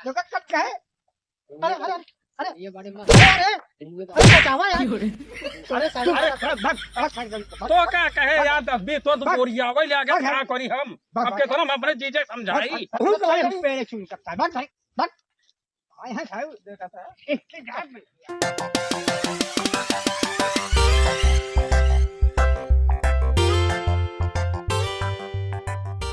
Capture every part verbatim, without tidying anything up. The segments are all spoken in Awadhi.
देखो कब कहे। अरे, अरे, अरे। ये बड़े मत। अरे, अरे, अरे, बचावा यार। अरे, साइड, अरे, अरे, भाग, भाग, भाग, भाग। तो का कहे यार, दस बीस तो तू भाग। बोरियावे ले आगे, भाग, भाग। का करी हम? भाग, अब भाग। केतना हम अपने जीजे समझाई? भाग, भाग। तू तो भाई पेड़े छू सकता है। भाग, भाग, भाग। आए हैं साहब, देखा था। एक के जान में।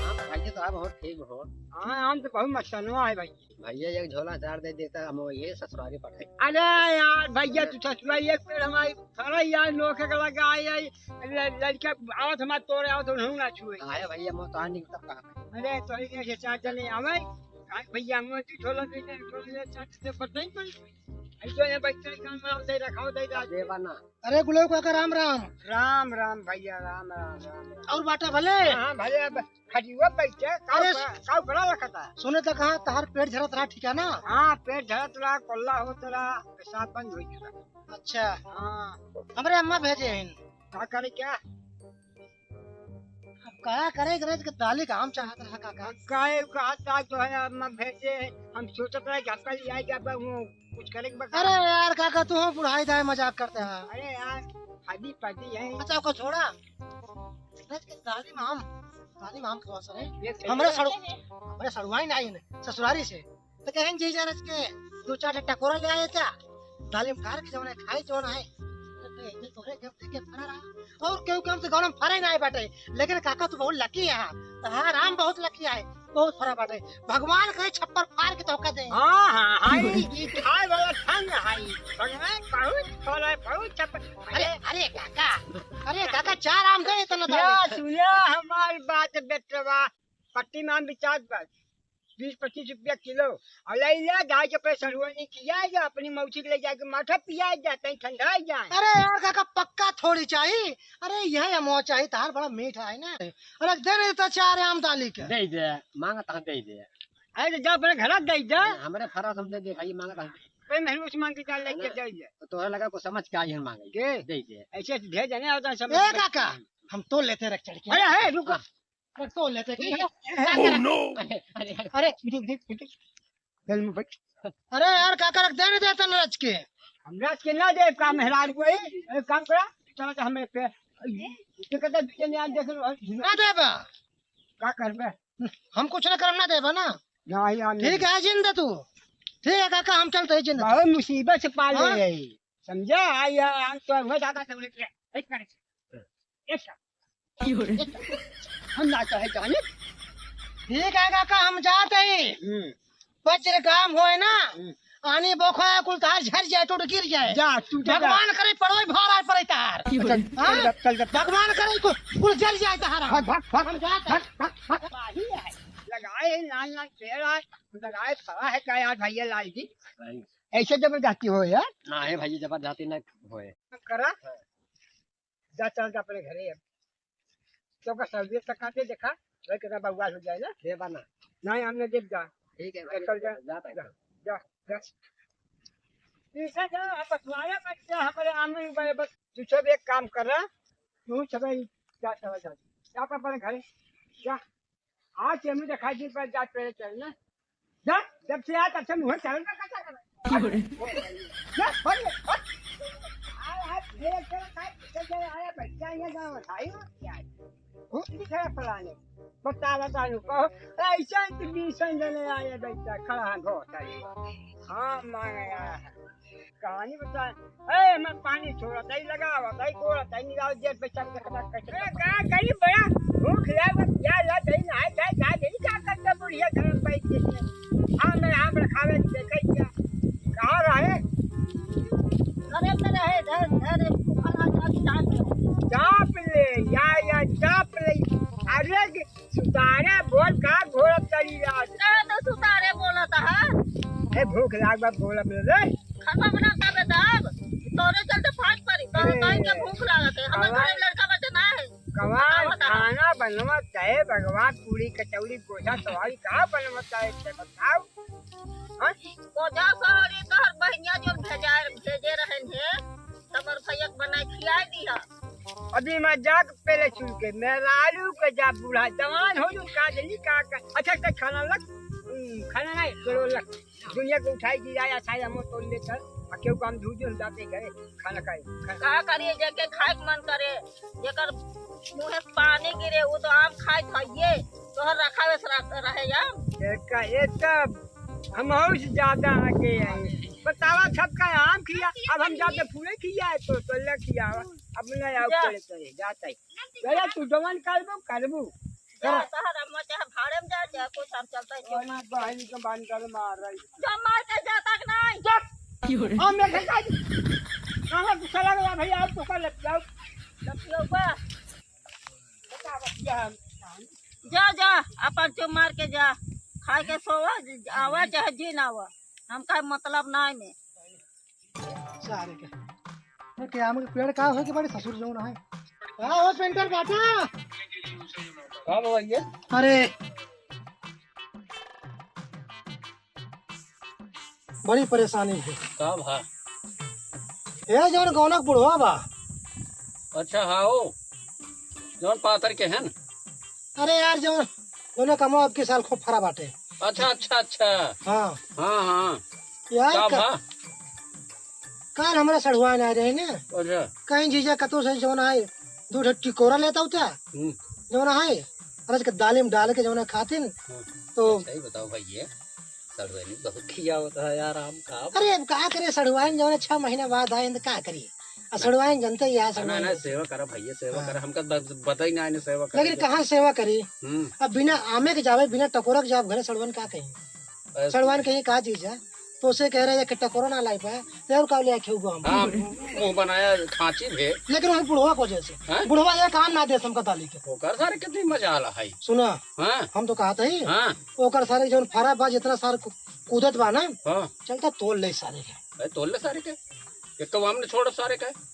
हाँ, भाई साहब, और ठीक हो? हाँ, हम तो बहुत मस्तानवा है भाई। भैया, एक झोला अचार दे देता, हम वही ससुरारी पठाई। अरे यार, भैया, तू ससुरारी एक पेड़ हमारी, सारा यार नोखे के लगा आई, आई, ल-, लड़का आवत हमार तोरे आवत, उन्होंने ना छुए। आया भैया, मैं तो आ नहीं तब कहा। अरे, तो ये के चार जने आवे, आ, भैया, मैं तू झोला दे दे, झोला दे, चार से पता ही पड़ी। ऐसे ये बच्चे काम में आते रखाओ, दे दे। देवा ना। अरे गुलाब काका, राम राम। राम राम भैया, राम राम, राम राम। और बाटा भले? हाँ, हाँ, भले, अब खटिया बैठे, काऊ अरे बड़ा, काऊ बड़ा लखता। सुने तो कहा तहार पेट झरत रहा, ठीक है ना? हाँ, पेट झरत रहा, कोल्ला होत रहा, पेशाब बंद हो गया। अच्छा। हाँ। हमरे अम्मा भेजे हैं। का करे क्या? अब का करे, करे के दाली का हम चाहत रहा काका। अब काहे का आता तो है, अम्मा भेजे, हम सोचत रहे कि आपका लिए आए, कि आपका वो कुछ करे के बता। अरे यार काका, तू हम बुढ़ाई दाई मजाक करते हैं। अरे यार, शादी पार्टी है। अच्छा, ओको छोड़ा। रच के दाली में हम, दाली में हम खवा सरे। ये सही हमरे है। सड़ु-, हमरे सड़ुआइन आई ने, ससुरारी से। तो कहें, "जीजा रच के दो चार ठे टकोरा ले आए क्या? दाली में कार के जौन है, खाई जौन है।" तो कहे, "ये तोरे के देखे फरा रहा। और केहू के हमसे गाँव में फरे ना आए बाटे। लेकिन काका, तू बहुत लकी है। हाँ, राम बहुत लकी है।" बहुत फरा बाटे। भगवान करे छप्पर फाड़ के तोहका दे। हाँ, हाँ, हाय, ई खाए वाला धन हाय। भगवान बहुत फरा, बहुत छप्पर। अरे, अरे काका, अरे काका, चार आम दे इतना या दाम। सुया हमारी बात बेटवा, पट्टी में आम बिचात बा, बीस पच्चीस रुपया किलो। और ले ले, गाय के पैसा हुआ नहीं किया जा, अपनी मौसी के ले जाके माथा पिया जा, कहीं ठंडा जाए। अरे यार काका, पक्का थोड़ी चाहिए। अरे यह अमवा चाहिए, तार बड़ा मीठा है ना। अरे दे नहीं तो चार आम दाली के। दे दे, मांगत हम दे दे। अरे, तो जा अपने घर दे दे। अरे, हमरे फरा समझे दे भाई, मांगत हम। कोई मेहनत से मांग के जा, लेके है ना? दे दे। तो तोहरा लगा को समझ के आई हम मांगे। के? दे दे। ऐसे भेज देने होता है सब। ए काका, हम तो लेते रख चढ़ के। अरे, है, रुको। हाँ। अरे, तो लेते की। Oh, no! अरे, अरे, अरे। अरे, बिटिक, बिटिक, बिटिक। चल, मैं बैठ। अरे यार, काका रख दे, नहीं देता न रच के। हम रच के ना दे, का मेहरारू को, ए, एक काम करा, चला जा हमें पे। ये कहता, "बीच में यार देख लो, ना देबा। का करबे?" हम कुछ ना करब, ना देबा ना। ना, यार, नहीं। ठीक है, जिंदा तू। ठीक है काका, हम चलते हैं जिंदा। बहुत मुसीबत से पाले हाँ? है, समझा? आई, आई, आई, तो हुआ जाता था, बोले, "ए, एक मिनट, एक मिनट।" हम ना चाहे जाने। ठीक है काका, हम जाते ही। हम्म। वज्र काम होए ना, हम्म। आनी बोखा कुल तार झर जाए, टूट गिर जाए। जा, टूट जा। भगवान करे पड़ोई भार आए पड़े तार। अच्छा, हाँ? चल जा, चल जा। भगवान करे कु-, कुल जल जाए तारा। भाग, भाग, भाग। हम जाते हैं। भाग, भाग, भाग। लगाए लाल लाल पेड़ है, लगाए खड़ा है क्या यार भैया लाल जी? भाई। ऐसे जबरदस्ती हो यार? ना है भाई, जबरदस्ती ना होए। करा? जा, चल जा अपने घरे अब। तो का सर्दी तक आके देखा, भाई कितना बवाल हो जाए ना। देबा ना। नहीं, हमने देख जा। ठीक है, चल, चल जा। जा, जा, जा। जा, जा। पीछे जा, अब बतवाया मत जा, हमारे आमने में बस तू सब एक काम कर रहा, तू सब ही जा, चला जा। जा अपने घरे, जा। आज से हमें दिखाई दिन पर जा, पेड़ चढ़ना। जा, जब से आया तब से मुँह चढ़ कर कच्चा कर। जा, भाग ले, भाग। आया, आया, मेरे चला, चल, चल, चल, आया, बच्चा, ये गाँव है, आई हो, क्या है? वो भी खड़ा फलाने। बतावा तानू कहो, ऐसा तो बीस जने आए, बच्चा, खड़ा है, बहुत सारे। हाँ, मांग आया है। कहानी बता। ए, मैं पानी छोड़ा, तई लगावा, तई कोड़ा, तई निकाल दिया, बच्चा को देखा कैसे। ए, का करी बड़ा? भूख लगा, या ला, तई ना, जा, जा, जा, जा, करता बुढ़िया घर में बैठ के। हाँ, मैं आम रखावे, देखे क्या? कहाँ रहे? अरे, अंदर रहे, धर, धर, एक फुफा ला, जा, चाप ले। चाप ले, या, या, चाप ले। अरे, सुतारे बोल का घोड़ा चली आज। ना तो सुतारे बोलत है। ए, भूख लाग बा, बोला बोले रे। खाना बना का बेटा अब? तोरे चलते फाट पड़ी। तो ए, कहीं के भूख लागत है। हमर कवाल, घरे लड़का बच्चा ना है। कवाल बतावा, बतावा। खाना बनवा चाहे भगवान, पूरी कचौड़ी गोसा सवारी का बनवा चाहे, से बताओ। हाँ? गोसा सवारी तोहर बहिनिया जो भेजा, भेजे रहन है, तमर भैया के बनाए खियाए दिया। अभी मैं जाके पहले सुन के, मेहरारू के जा बूढ़ा, जवान हो जो का जल्दी का, का, अच्छा, अच्छा, खाना लग, हम्म, खाना नहीं, चलो लग। दुनिया के उठाई गिराए, अच्छा, हम तोड़ ले चल, आ केहू काम धू जो जाते घरे, खाना खाए, खाना। का करिए, जेके खाए के मन करे, जेकर मुँहे से पानी गिरे, वो तो आम खाए खाइए, तोहर रखावे से रख-, रहे आम। एका, एका, हम और से ज्यादा आगे हैं। बतावा, सबका आम खिया, अब हम जाते फूले खिया है, तो तोला खिया, अब नहीं आओ जा। करे, करे, जाता है। भैया, तू जवन करबू, करबू। जा, तोहर अम्मा चाहे भाड़े में जा, जा, कुछ हम चलता है, क्यों? अरे, बहन के बंडल मार रही। जो मार के जाता कि नहीं? चुप। हम नहीं खाई। कहाँ तू चला गया भैया, आप तो कर ले, जाओ। लपियो बा। बता, बतिया हम। जा, जा, अपन चुप मार के जा। खाए के सोवा, आवा चाहे जिन आवा। हमका मतलब नहीं में। सारे के। ये क्या आम के पेड़ का होय के बड़े ससुर जौन है? का हो पेंटर बाटा? का बाबा ये? अरे। बड़ी परेशानी है। का भा? ए जौन गौनक बुढ़वा बा। अच्छा, हाँ हो। जौन पातर के है न? अरे यार, जौन, जौन कमवा अब के साल खूब फरा बाटे। अच्छा, अच्छा, अच्छा। हाँ। हाँ, हाँ। यार, का का-, भा? काल हमरा सढ़ुआइन आए रहे ना। अच्छा। कहीं जीजा कतो से जौन आए, दू ठो टिकोरा लेता होता। हम्म। जौन आए, अरे के दाली में डाल के जौन खातिन, हाँ। तो अच्छा, ही बताओ भाई, ये सढ़ुआइन बहुत खिया होता है यार, आम का। अरे, अब का करे, सढ़ुआइन जौन छह महीना बाद आए, तो का करी? आ, सढ़ुआइन जनते ही है, ना, ना, सढ़ुआइन। सेवा करा भैया, सेवा हाँ। करा, हमका ब-, बताई ना, इन्हें सेवा करा लेकिन के। कहाँ सेवा करी? हम्म। अब बिना आमे के जावे, बिना टकोरा के जावे घरे, सढ़ुआइन का कही? अरे सढ़ुआइन कही का चीज है? तो उसे कह रहे हैं कि टकोरा ना लाई पाए, तो और का ले आके हुआ हम? हाँ, मुंह बनाया खांची भे। लेकिन वही बुढ़वा को जैसे, हाँ? बुढ़वा ये काम ना दे हमका दाली के। ओकर सारे कितनी मजा आला है। सुना, हाँ। हम तो कहत ही, हाँ। ओकर सारे जौन फरा बा, जितना सार कु-, कूदत बा ना, हाँ। चलता तोड़ ले सारे के। अरे तोड़ ले सारे के, एक तो हमने छोड़ सारे के।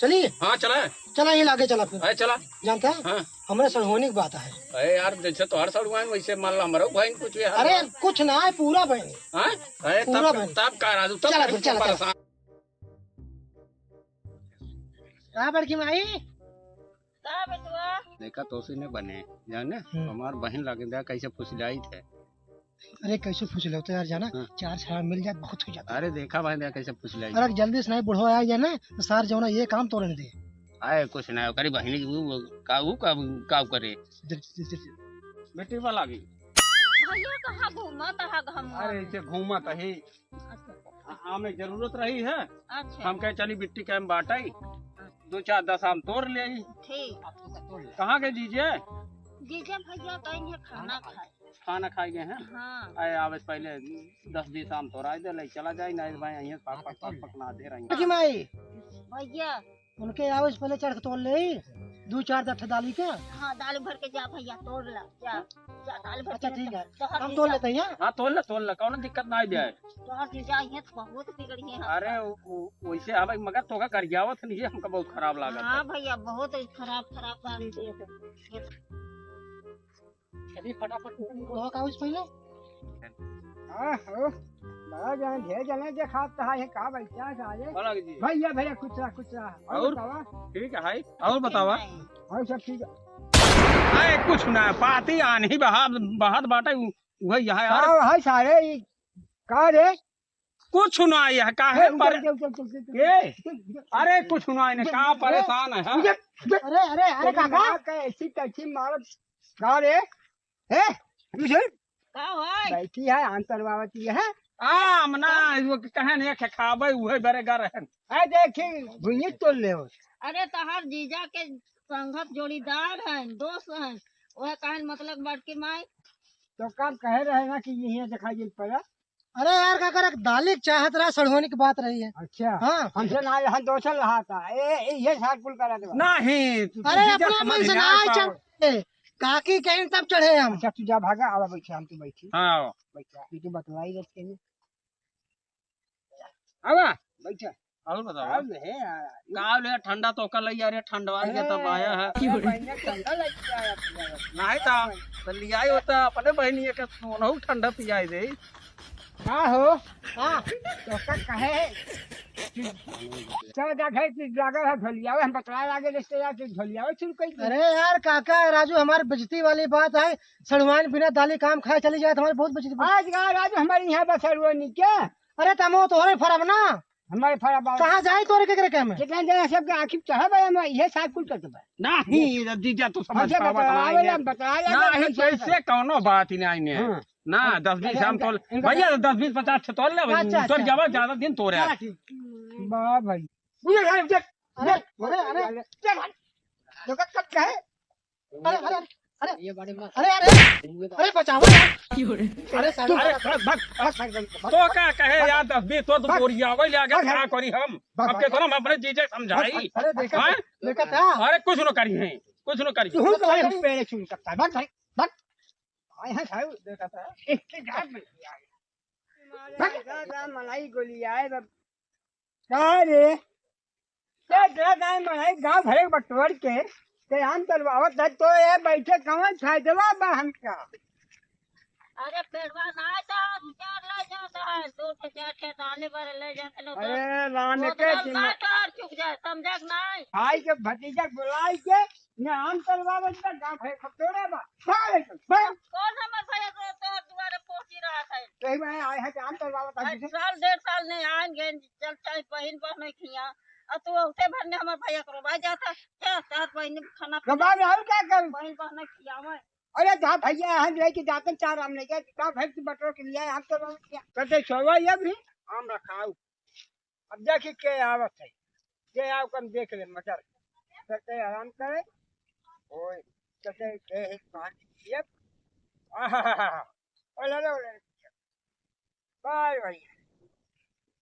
चली? हाँ, चला। चला, यहीं लागे चला फिर। अरे चला। जानता है? हाँ। हमरे सड़होनी की बात है। अरे यार, जैसे तोहर सड़ुआइन, वैसे मान ला हमरो भाई कुछ भी है। अरे कुछ ना है, पूरा भाई। हाँ? अरे पूरा तब, भाई। तब का राजू, तब चला फिर, चला, चला। परेशान। का बड़की माई? का बेटवा? देखा तोसे ने बने, जाने? हम्म। हमार बहन लागे, देखा कैसे फुसलाई थे। अरे, कैसे फुसलौते यार, जाना? हाँ। चार छाड़ा मिल जाए, बहुत हो जाता। अरे, देखा भाई, देखा कैसे फुसलाई। अरे, जल्दी से नहीं, बुढ़वा आ गया ना, तो सार जौना ये काम तोड़ने दे। आए, कुछ ना, ओकरी बहिनी के ऊ, का, ऊ का, का करे? दे, दे, दे, दे। बेटी वाला भी। भैया कहाँ घूमत है घमवा अरे, में? इसे घूमत ही। अच्छा। आ-, आमे जरूरत रही है। अच्छा। हम कहे, चली बिट्टी के हम बाटई, दो चार दस आम तोड़ ले। ठीक। कहाँ के जीजे? जीजे भैया कहीं है खाना खाए। खाना खाए गए हैं? हाँ। आए, आवे से पहले दस बीस आम तोड़ा दे, ले चला जाए, नहीं तो भाई यहीं पक, पक, पक, पक ना दे रही। की माई? भैया। उनके आवे से पहले चढ़ के तोड़ ले, दो चार दट्ठ दाली के। हाँ, दाल भर के जा भैया, तोड़ ला, जा, जा, दाल भर अच्छा, के ठीक जा। है, तोहर हम जीजा तोड़ लेते हैं। हाँ, तोड़ ले, तोड़ ले, कौनो दिक्कत ना आ जाए। तोहर जीजा, ये तो बहुत बिगड़ी है। अरे, उ-, उ-, वैसे हमें मगर तोका गरियावत नहीं है, हमका बहुत खराब लागत हाँ है। भैया, बहुत खराब, खराब गाली देत है। चली फटाफट बुढ़वा का आवे से पहले। हाँ, हो। बड़ा जाने, ढेर जाने देखात है, ये का बैठा है सारे? बोला जी। भैया, भैया, कुछ रहा, कुछ रहा। और और? बतावा। ठीक है, हाय। और बतावा। और सब ठीक है। अरे, कुछ ना, पाती आन्ही बहा-, बहात बाटे, उ-, उहे यहाँ यार। का है सारे, ई का रे? कुछ ना, यह काहे ए, उतर, पर उतर, उतर, उतर, उतर। ए, उतर, उतर। अरे, कुछ ना, इन्हें उतर, का उतर, परेशान है, हाँ? उतर, उतर। अरे, अरे, अरे, तेरी काका। माँ का ऐसी तैसी मारत। का रे? ए, बुझल? का भाई? बैठी है, आम तरवावती है। आम ना, वो कहे नहीं खे-, खाबे, उहे बरे गर है। ए, देखी, भुइये तोड़ ले हो। अरे, तहार जीजा के संगत जोड़ीदार हैं, दोस्त हैं, वह कहन मतलब बड़की माई। तो कब कहे रहे ना कि यहीं दिखाई दे पड़ा? अरे यार, का करे, दालिक चाहत रहा, सड़होनी की बात रही है। अच्छा। हाँ। हमसे ना, हम दोसर रहा था। ए, ए, ये साथ कुल करा दे। नहीं, तू अरे, जीजा अपना मन समझ से ना ना आए पाओ। चढ़े। काकी कहीं तब चढ़े हम। अच्छा, तू जा भागा, आवा बैठे, हम तू बैठी। हाँ, आवा। बैठा, ये तो बतलाई रख के। आवा। बैठा। और बताओ। अब है यार। का ले ठंडा तो कर ले यार, ये ठंडवा के तब आया है। अरे, महीने ठंडा लग गया है अपना। नहीं था, तो लियाई होता अपने बहनी के सोनहु ठंडा पियाई दे। का हो? हाँ। तो का कहे? चल जा घर की लागल है ढोलियावे, हम बतलाए लागे रिश्तेदार की ढोलियावे शुरू कर दे। अरे यार काका, राजू, हमारी बेइज्जती वाली बात है। सड़ुआइन बिना दाली काम खाए चली जाए तो हमारी बहुत बेइज्जती। आज का राजू हमारे यहाँ बस सड़ुआइन के। अरे तमो तोहरे फरब ना। हमारे फरब आओ। कहाँ जाए तोरे के करे के हमें? कितना जने सबके आँखी चढ़ा भाई, हम ये साथ कुल करते भाई। नहीं, जीजा तो समझ अच्छा, पावत बतलावे नहीं ला, है। बतलावे ला, नहीं, बतलावे ला। कैसे कौनो बात ही नहीं है। हाँ। ना, हाँ, दस बीस अच्छा, हम इनका, तोल, इनका भैया, दस बीस पचास ठे तोल ले, अच्छा, तोल अच्छा। जावा, ज्यादा दिन तोरे। चला ठीक। वाह भाई। मुझे घर देख, अरे, देख, अरे, अरे। देख भाई। देखो कब कहे? अरे, अरे, अरे। ये बड़े मत। अरे, अरे। अरे, बचाओ यार। अरे, साला। अरे, भाग, भाग, भाग, भाग, भाग। तो का कहे यार, दस बीस तो, तो भाग। बोरिया, वही ले आके भाग, क्या भाग। करी हम? भाग, अब भाग। के हम अपने जीजे समझाई? भाग, भाग। अरे, देखा हाँ? तो, देखा था? अरे, कुछ न करी है, कुछ न करी। तू तो भाई हम पेड़े चुन सकता है। भाग, भाई, भाग। आए हैं साहब, देखा था। एक के जात में आए। भाग। दादा मलाई गोली आए बब। का रे? ते दादा मलाई गाँव भरे बटोर के, ते आम तलवावत है, तो ये बैठे कौन फायदवा बा हमका? अरे पेड़वा ना था, उजार ले जाता है, दो से चार के दाने भर ले जाते लोग। अरे राम वो के तो दिन। बात और चुक जाए, समझा कि नहीं? भाई के भतीजा बुलाई के, ने आम तलवावत बा, गाँव भरे खतोड़ा बा। साले के, बा। कौन हमर भैया को तोहर दुआरे पहुंची रहा है? कहीं मैं आए हैं कि आम तलवावत आज आज से। साल डेढ़ साल नहीं आएंगे, चल चाहे बहिन बहन खिया। अब तू उठे भर ने हमर भैया को रोवा जाता, क्या तोहर बहिन खाना जवाब और क्या करूं? बहिन बहन खियावे। अरे जा भैया, हम लेके जाते चार आम लेके, जा भैंस बटोर के लिया, हम तो रोवा किया। कहते छोड़वा ये भी, आम रखाऊ। अब देखी के आवत है, के आओ कम देख ले मटर। करते आराम करे। ओए, करते के है कहां की है? आहा। ओले, ओले, ओले। बाय भाई।